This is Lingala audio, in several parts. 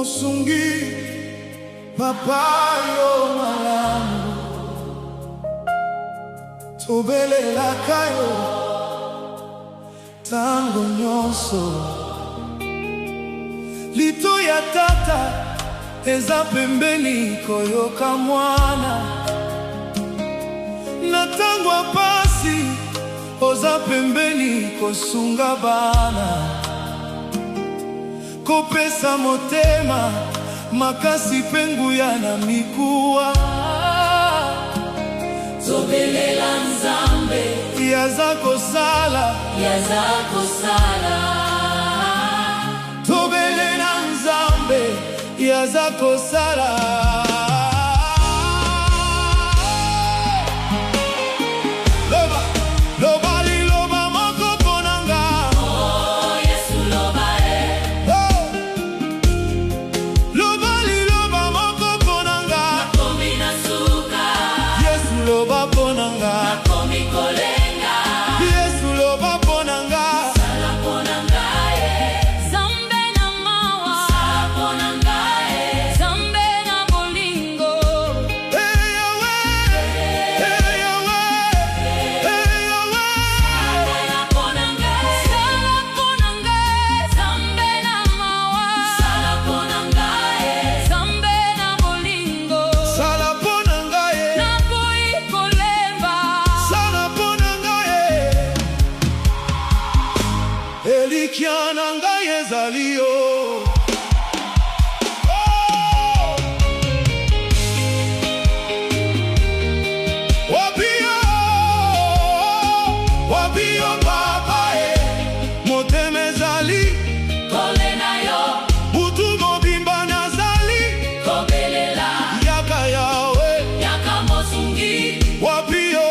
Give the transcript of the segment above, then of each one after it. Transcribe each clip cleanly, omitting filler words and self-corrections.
Mosungi papa yo malamu tobelelaka yo tango nyonso lito ya tata eza pembeni koyoka mwana na tango ya pasi oza pembeni kosunga bana Kopesa motema makasi mpe nguya na mikuwa. Tobelela Nzambe. Ye aza kosala. Ye aza kosala. Tobelela Nzambe. Ye aza kosala. Loba, loba liloba moko mpo na nga. Oh, Yesu loba e. Oh. Loba liloba moko mpo na nga. Nakomi na suka. Yesu loba mpo na nga. Nakomi kolenga. Yesu loba mpo na nga. Sala mpo na nga e. Nzambe na mawa. Sala mpo na nga e. Nzambe na bolingo. Hey, Yahweh. Hey, Yahweh. Hey, Yahweh. Sala mpo na nga e. Sala mpo na nga e. Nzambe na mawa. Sala mpo na nga e. Nzambe na bolingo. Sala mpo na nga e. Naboyi kolemba. Sala mpo na nga e. Elikya na ngai ezali yo. Oh! Wapi yo? Wapi yo papa e? Motema ezali Kolela yo. butu mobimba nazali Kobelela. yaka Yawe Yaka mosungi. wapi yo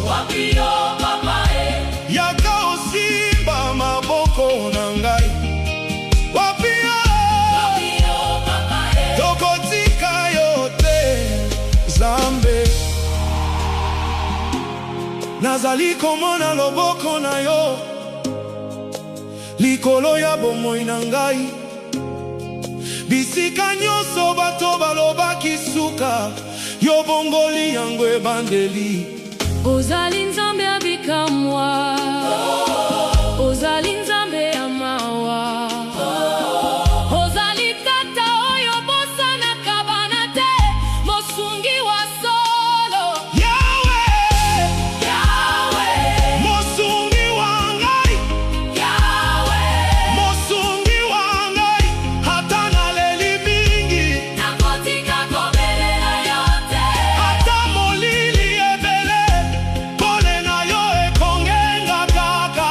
Wapi yo papa e. yaka osimba maboko na ngai wapi yo Wapi yo papa e. tokotika yo te Nzambe nazali komona loboko na yo likolo ya bomoi na ngai bisika nyonso bato balobaki suka yo bongoli yango ebandeli. Ozali Nzambe ya bikamwa. Ozali Nzambe ya mawa. Ozali tata oyo bosanaka bana te. Mosungi wa solo. Yawe. Yawe. Mosungi wa ngai. Yawe. Mosungi wa ngai ata naleli mingi. Nakotika kobelela yo te. Ata molili ebele pole na yo ekongenga kaka.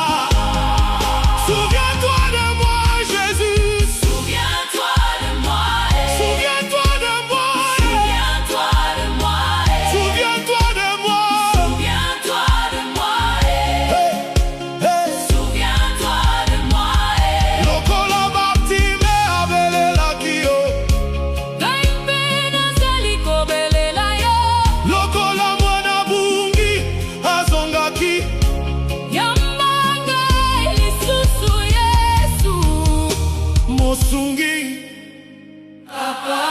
Souviens-toi de moi, Jésus. Souviens-toi de moi eh. Souviens-toi de moi eh. Souviens-toi de moi eh. Souviens-toi de moi. Souviens-toi de moi eh. Hey, hey. Souviens-toi de moi eh. Lokola Bartime abelelaki yo. Ngai mpe nazali kobelela yo. Lokola mwana bungi azongaki. Yamba ngai lisusu Yesu. Mosungi. Papa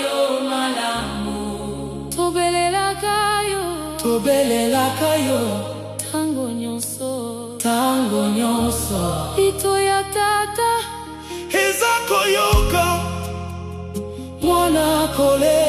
yo malamu. Tobelelaka yo. Tobelelaka yo. Tango nyonso. Tango nyonso. Lito ya tata. Eza koyoka mwana kolela.